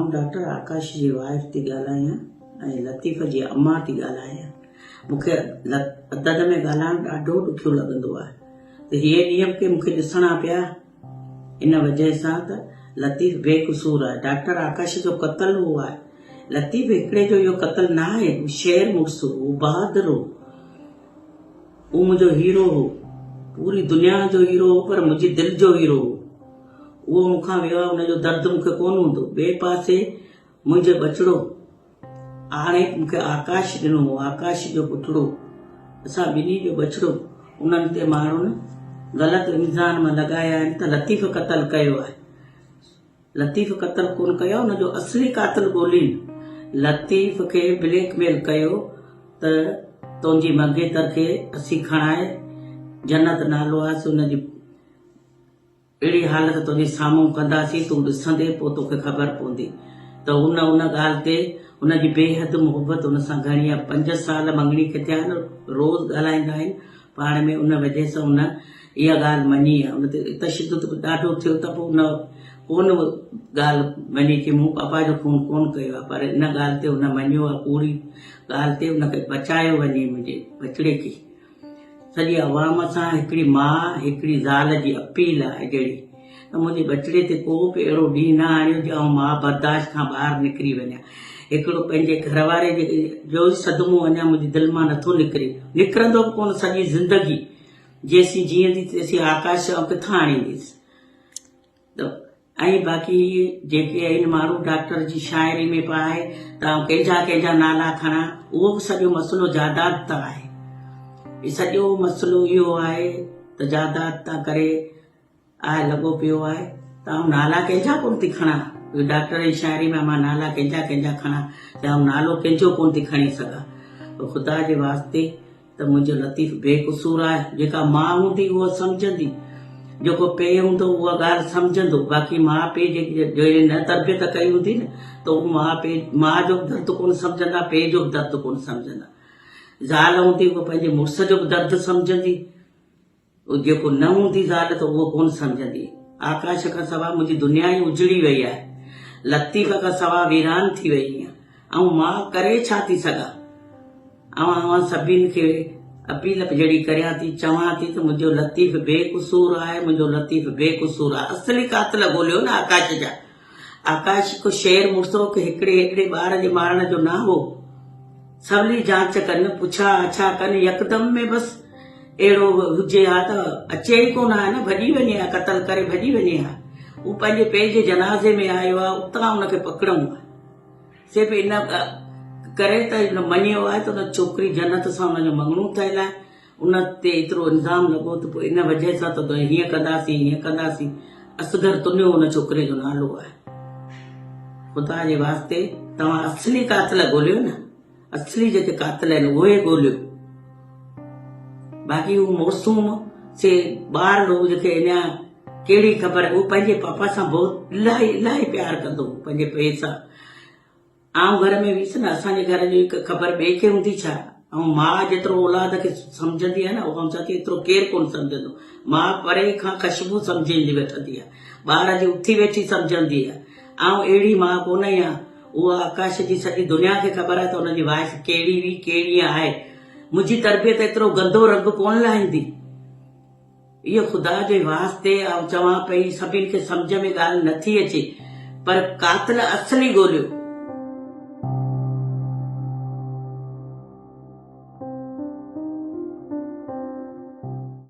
آئون ڊاڪٽر آڪاش جي وائيف ٿي ڳالهايان ۽ لطيف جي امان ٿي ڳالهايان. مون کي عدد ۾ ڳالهائڻ ڏاڍو ڏکيو لڳندو آهي ته هيء ڏينهن به ڪي مون کي ڏسڻا پيا ان وجهه سان ته لطيف بي قصور آهي. ڊاڪٽر آڪاش جو قتل هو آهي. لطيف هڪڙي جو اهو قتل نه آهي. هو شير مڙس هو، هو بهادر هو. هو منهنجو هيرو هو. پوري دنيا جو هيرو هو پر منهنجي دل جو هيرو هو. اهو مون کان ويو آهي ان جو درد مون کي ڪونه هوندو. ٻئي پاسي منهنجو ٻچڙو هاڻي مون کي آڪاش ڏنو هو، آڪاش جو پٽڙو، اسان ٻنهي جو ٻچڙو، انهن تي ماڻهن غلط الزام لڳايا آهن ته لطيف قتل ڪيو آهي. لطيف قتل ڪونه ڪيو آهي، ان جو اصلي قاتل ڳولين. لطيف کي بليڪ ميل ڪيو ته تنهنجي منگيتر کي اسين کڻائي جنت نالو آهي سو ان جي اهڙي حالت تنهنجي سامهون ڪنداسين، تون ڏسندين پوء توکي خبر پوندي ته هن ان ڳالهه تي هن جي بي حد محبت هن سان گهڻي آهي. پنج سال مڱڻي کي ٿيا آهن، روز ڳالهائيندا آهن پاڻ ۾ ان وجهه سان هن اها ڳالهه مڃي آهي. ان تي تشدد به ڏاڍو ٿيو ته به هن ڪونه ڳالهه مڃي ڪي مون پاپا جو خون ڪونه ڪيو آهي پر ان ڳالهه تي هن مڃيو آهي ڪوڙي ڳالهه تي ان کي بچايو وڃي منهنجي ٻچڙي کي. سڄي عوام سان هڪڙي ماء هڪڙي زال جي اپيل آهي جهڙي ته منهنجي ٻچڙي تي ڪو به اهڙو ڏينهن نه آڻيو جو آئون ماء برداشت کان ٻاهر نڪري وڃان. هڪڙو پنهنجي گهر واري جي جو ئي صدمو اڃا منهنجي دل مان نٿو نڪري. نڪرندو به ڪونه سڄي زندگي جيسين جيئندي تيسين آڪاش آئون ڪٿان آڻينديس. ته ۽ باقي جيڪي آهن ماڻهو ڊاڪٽر جي شاعري ۾ به آهي ته آئون ڪنهن جا ڪنهن جا نالا کڻان اهو به سڄو مسئلو جاداد تان آهي هي سڄو مسئلو اهو آهي ته جاداد تان ڪري آهي لڳو پيو آهي ته آئون نالا ڪنهن جا ڪونه ٿي کڻان اهو ڊاڪٽر جي شاعري ۾ مان نالا ڪنهن جا ڪنهن جا کڻان ته آئون نالو ڪنهن جو ڪونه ٿي کڻي سگهان خدا جي واسطي ته منهنجو لطيف بي قصور آهي، جيڪا ماء هوندي اها سمجهندي، جيڪو پيء هوندو اها ڳالهه سمجهندو، باقي ماء پيء جي نه تربيت ڪئي هوندي نه ته اهو ماء پيء ماء جو به درد ڪونه سمجهندا، پيء جو به درد ڪونه سمجهندا. زال هوندي اها پنهنجي مڙس جو به درد سمجهندي. جيڪو نه هوندي زال ته اهو ڪونه سمجهندي. آڪاش کان سوا منهنجي دنيا ئي اجڙي وئي آهي. لطيف کان سوا ويران ٿي وئي آهيان. آئون ماء ڪري ڇا ٿي سگهان؟ آئون اوهان سڀني کي اپيل جهڙي ڪريان ٿي، چوان ٿي ته منهنجو لطيف بي قصور آهي، منهنجو لطيف بي قصور آهي. اصلي قاتل ڳوليو نه آڪاش جا. آڪاش ڪو شير مڙس هو ڪي هڪڙي هيڏڙي ٻار جي مارڻ جو نه هو. سولي جاچ ڪن، پڇا آڇا ڪن، يڪدم ۾ بس اهڙو هجي ها ته اچي ئي ڪونه ها نه، ڀڄي وڃي ها، قتل ڪري ڀڄي وڃي ها. هو پنهنجي پيء جي جنازي ۾ آيو آهي، اتان ان کي پڪڙئون ها. صرف ان ڪري ته هن مڃيو آهي ته ان ڇوڪري جنت سان ان جو مڱڻو ٿيل آهي. ان تي ايترو الزام لڳو ته پوء ان وجهه سان ته هيئن ڪنداسين هيئن ڪنداسين. اصغر تنيو ان ڇوڪري جو نالو آهي. خدا جي واسطي توهان اصلي قاتل ڳوليو نه. اصلي جيڪي قاتل آهن اهي ڳوليو. باقي هو موسوم سي ٻار لوگ جيڪي اڃا ڪهڙي خبر هو پنهنجي پاپا سان بهت الاهي الاهي پيار ڪندو هو پنهنجي پيء سان. آئون گهر ۾ ويس نه اسان جي گهر جي خبر ٻئي کي هوندي ڇا؟ ۽ ماء جيترو اولاد کي سمجهندي آهي نه اهو آئون چوان ٿي ايترو ڪير ڪونه سمجهندو. ماء پري کان خشبو سمجهندي وٺندي آهي. ٻار جي اٿي ويٺي سمجهندي آهي. آئون اهڙي ماء ڪونه آهيان. اها آڪاش جي سڄي دنيا کي خبر آهي ته ان جي وائف ڪهڙي هئي ڪهڙي آهي. منهنجي تربيت ايترو گندو رنگ ڪونه لاهيندي. اهو خدا جي واسطي آئون چوان پئي سڀني کي سمجهه ۾ ڳالهه نٿي اچي پر قاتل اصلي ڳوليو.